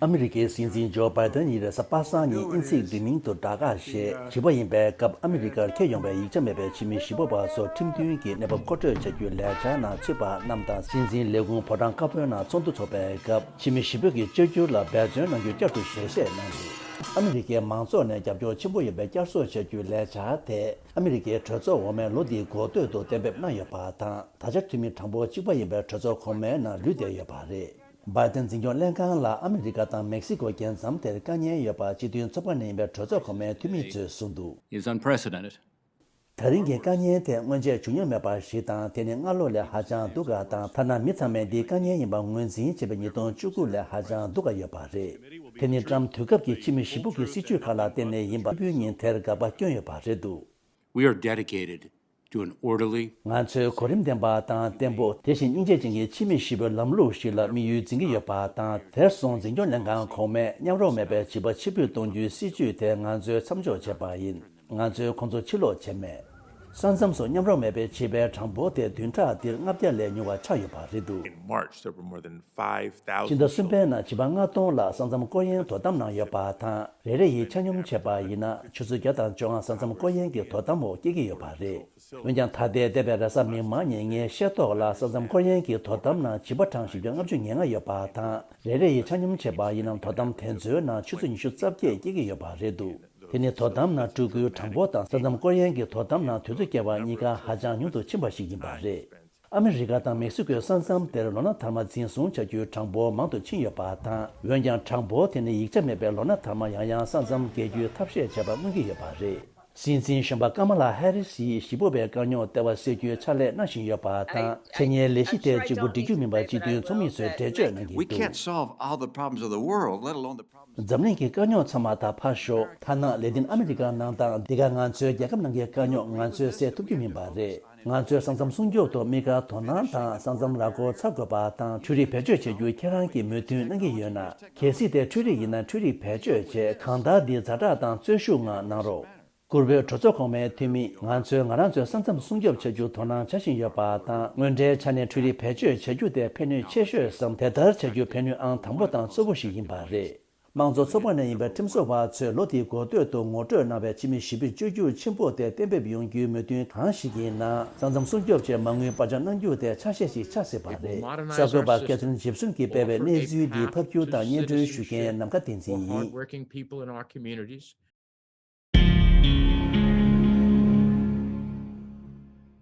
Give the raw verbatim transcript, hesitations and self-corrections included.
ཨ་མི་རི་ཀའི་སྲིད་འཛིན་ཇོ་བྷའི་ཏན་ཡིས་རེས་གཟའ་པ་སངས་ཉིན་དབྱིན་ཚིག་བསྡུས་མིང་དུ་ཌ་ཀ་ཞེས་བྱིས་པ་ཡིན་པའི་སྐབས་ཨ་མི་རི་ཀར་འཁྱེར་ཡོང་བའི་ཡིག་ཆ་མེད་པའི་ཕྱི་མི་བཞི་པོ་བར་སོགས་ཁྲིམས་མཐུན་གྱི་གནས་བབ་མཁོ་སྤྲོད་བྱ་རྒྱུའི་ལས་འཆར་ནང་ཚུད་པ་རྣམས་དང་། སྲིད་འཛིན་ལས་ཁུངས་ཕོ་བྲང་དཀར་པོའི་ནང་ཚོགས་འདུ་འཚོགས་པའི་སྐབས་ཕྱི་མི་བཞི་པོ་གི་བཅོས་བསྒྱུར་ལ་འབད་བརྩོན་གནང་རྒྱུ་བསྐྱར་དུ་ཞལ་བཞེས་གནང་འདུག་ཨ་མི་རི་ཀའི་མང་ཚོགས་ནས་རྒྱབ་སྐྱོར་ཆེན་པོ་ཡོད་པའི་བསྐྱར་གསོ་བྱ་རྒྱུའི་ལས་འཆར་དེ་ཨ་མི་རི་ཀའི་གྲོས་ཚོགས་འོག་མས་ལོ་འདིའི་འགོ་སྟོད་དུ་གཏན་འབེབས་གནང་ཡོད་པ་དང་། ད་ཆ་འཐུས་མི་གྲངས་འབོར་གཅིག་པ་ཡིན་པའི་གྲོས་ཚོགས་གོང་མའི་ནང་ལུས་བསྡད་ཡོད་པ་རེད། བྷའི་ཏན་འཛིན་སྐྱོང་ལྷན་ཁང་ལ་ཨ་མི་རི་ཀ་དང་མེག་སི་ཀོ་རྒྱལ་མཚམས་དེར་དཀའ་ངལ་ཡོད་པ་སྤྱི་མཐུན་ཚོགས་པ་ནས་ཡིན་པའི་གྲོས་ཚོགས་གོང་མའི་འཐུས་མི་ཚོས་གསུངས་འདུག is unprecedented. ད་རིང་གི་དཀའ་ངལ་དེ་སྔོན་ཆད་བྱུང་མྱོང་མེད་པ་ཞིག་དང་། དེ་ནི་སྔ་ལོ་ལས་ཧ་ཅང་སྡུག་ག་དང་། ཐ་ན་མི་ཚང་མས་འདིའི་དཀའ་ངལ་ཡིན་པ་ངོས་འཛིན་བྱས་པའི་ཉིས་སྟོང་བཅུ་དགུ་ལས་ཧ་ཅང་སྡུག་ག་ཡོད་པ་རེད། དེ་ནི་ཀྲམ་དུས་སྐབས་ཀྱི་ཕྱི་མི་ཞིབ་པོ་གི་སྲིད་བྱུས་ཁག་ལ་བརྟེན་ནས་ཡིན་པ་ཕུལ་ཉིན་དེར་དགག་པ་བསྐྱོན་ཡོད་པ་རེད་འདུག We are dedicated to an orderly. ང་ཚོས་གོ་རིམ་ལྡན་པ་དང་བརྟན་པོ། དེ་བཞིན་སྙིང་རྗེ་ཅན་གྱི་ཕྱི་མི་ཞིབ་པོའི་ལམ་ལུགས་ཤིག་ལ་དམིགས་ཡུལ་འཛིན་གྱི་ཡོད་པ་དང་། དེར་སོང་འཛིན་སྐྱོང་ལྷན་ཁང་གོང་མས་མཉམ་རོགས་མེད་པའི་བྱིས་པ་ཕྱིར་འབུད་གཏོང་རྒྱུའི་སྲིད་བྱུས་དེ་ང་ཚོས་མཚམས་འཇོག་བྱས་པ་ཡིན། ང་ཚོས་ཁོང་ཚོ་ཕྱིར་ལོག་བྱས་མེད། ས་མཚམས་སུ་མཉམ་རོགས་མེད་པའི་བྱིས་པའི་གྲངས་འབོར་དེ་བདུན་ཕྲག་འདིར་ལྔ་བརྒྱ་ལས་ཉུང་བ་ཆགས་ཡོད་པ་རེད་འདུག In March, there were more than five thousand. ཕྱི་ཟླ་གསུམ་པའི་ནང་བྱིས་པ་ལྔ་སྟོང་ལྷག་ས་མཚམས་སྐོར་གཡེང་དོ་དམ་ནང་ཡོད་པ་དང་། རེ་རེ་ཡིས་ཆ་སྙོམས་བྱས་པ་ཡིན་ན་ཆུ་ཚོད་བརྒྱ་དང་བཅོ་ལྔ་ས་མཚམས་སྐོར་གཡེང་གི་དོ་དམ་འོག་སྐྱེལ་གྱི་ཡོད་པ་རེད། འོན་ཀྱང་ད་ལྟའི་འདས་པའི་རེས་གཟའ་མིག་དམར་ཉིན་ངའི་ཤེས་རྟོགས་ལ་ས་མཚམས་སྐོར་གཡེང་གི་དོ་དམ་ནང་བྱིས་པ་གྲངས་བཞི་བརྒྱ་ལྔ་བཅུ་ང་ལྔ་ཡོད་པ་དང་། རེ་རེ་ཡིས་ཆ་སྙོམས་བྱས་པ་ཡིན་ན་དོ་དམ་དེ་ཚོའི་ནང་ཆུ་ཚོད་ཉི་ཤུ་རྩ་བརྒྱད་སྐྱེལ་གྱི་ཡོད་པ་རེད་འདུག་དེ་ནི་དོ་དམ་ནང་སྤྲོད་སྐུལ་གྲངས་འབོར་དང་ས་མཚམས་སྐོར་གཡེང་གི་དོ་དམ་ནང་དུས་ཚོད་སྐྱེལ་བ་གཉིས་ཀ་ཧ་ཅང་ཉུང་དུ་ཕྱིན་པ་ཞིག་ཡིན་པ་རེད། ཨ་མི་རི་ཀ་དང་མེག་སི་ཀོའི་ས་མཚམས་དེར་ལོ་ན་དར་མ་འཛིན་བཟུང་བྱ་རྒྱུའི་གྲངས་འབོར་མང་དུ་ཕྱིན་ཡོད་པ་དང་། འོན་ཀྱང་གྲངས་འབོར་དེ་ནི་ཡིག་ཆ་མེད་པའི་ལོ་ན་དར་མ་ཡང་ཡང་ས་མཚམས་བརྒལ་རྒྱུའི་ཐབས་ཤེས་བྱས་པ་མངོན་གྱི་ཡོད་པ་རེད། སྲིད་འཛིན་གཞོན་པ་ཀ་མ་ལ་ཧེ་རི་སི་ཡིས་ཞིབ་པོ་བའི་དཀའ་རྙོག་ལྟེ་བ་སེལ་རྒྱུའི་ཕྱག་ལས་གནང་བཞིན་ཡོད་པ་དང་། ཁྱེད་ཉིད་ལས་གཞི་དེ་གཅིག་པུ་སྒྲིག་རྒྱུ་མིན་པར་སྤྱི་མཐུན་ཚོགས་མི་ཚོས་འགྲེལ་བརྗོད་གནང་གི We can't འདུག solve all the problems of the world, let alone the problems འཛམ་གླིང་གི་དཀའ་རྙོག་ཚང་མ་ད་ཕར་ཞོག་ཐ་ན་ལེ་ཏིན་ཨ་མི་རི་ཀ་ནང་དང་འདི་ག་ང་ཚོའི་རྒྱལ་ཁབ་ནང་གི་དཀའ་རྙོག་ང་ཚོས་སེལ་ཐུབ་རྒྱུ་མིན་པ་རེད། ང་ཚོས་ས་མཚམས་སྲུང་སྐྱོབ་ཏུ་དམིགས་བཀར་དོ་སྣང་དང་ས་མཚམས་ར་སྐོར་ཚ་དགོས་པ་དང་འཕྲུལ་རིག་བེད་སྤྱོད་བྱེད་རྒྱུ་ཁྱེད་རང་གིས་མོས་མཐུན་གནང་གི་ཡོད་ན། གལ་སྲིད་དེ་འཕྲུལ་རིག་ཡིན་ན་འཕྲུལ་རིག་བེད་སྤྱོད་བྱས་གང་ལྟར་འདི་ཛ་དྲག་དང་རྩོལ་ཤུགས་ངང་གནང་རོགས། བཀུར་འོས་གྲོས་ཚོགས་གོང་མའི་འཐུས་མི། ང་ཚོས་ང་རང་ཚོའི་ས་མཚམས་སྲུང་སྐྱོབ་བྱ་རྒྱུ་དོ་སྣང་བྱ་བཞིན་ཡོད་པ་དང་། དངོས་འབྲེལ་ཆ་ནས་འཕྲུལ་རིག་བེད་སྤྱོད་བྱ་རྒྱུ་དེ་ཕན་ནུས་ཆེ་ཤོས་སམ། དེ་ལྟར་བྱ་རྒྱུ་ཕན་ནུས་ཨང་དང་པོ་དང་གཙོ་བོ་ཞིག་ཡིན་པ་རེད། དམངས་གཙོ་ཚོགས་པ་ནས་ཡིན་པའི་ཁྲིམས་བཟོ་བ་ཚོས་ལོ་འདིའི་འགོ་སྟོད་དུ་ངོ་སྤྲོད་གནང་བའི་ཕྱི་མི་ཞི་བདེ་བཅོས་བསྒྱུར་ཆེན་པོ་དེ་གཏན་འབེབས་ཡོང་རྒྱུའི་མོས་མཐུན་གང་ཞིག་ཡིན་ན། ས་མཚམས་སྲུང་སྐྱོབ་ཆེད་མ་དངུལ་སྤར་ཆ་གནང་རྒྱུ་དེ་ཆ་ཤས་ཤིག་ཆགས་སྲིད་པ་རེད། གསར་འགོད་པ་ཀེ་ཐི་རིན་ཇིབ་སོན་གྱིས་སྤེལ་བའི་གནས་ཚུལ་འདི་ཕབ་སྒྱུར་དང་སྙན་སྒྲོན་ཞུ་མཁན་ནམ་མཁའ་བསྟན་འཛིན་ཡིན།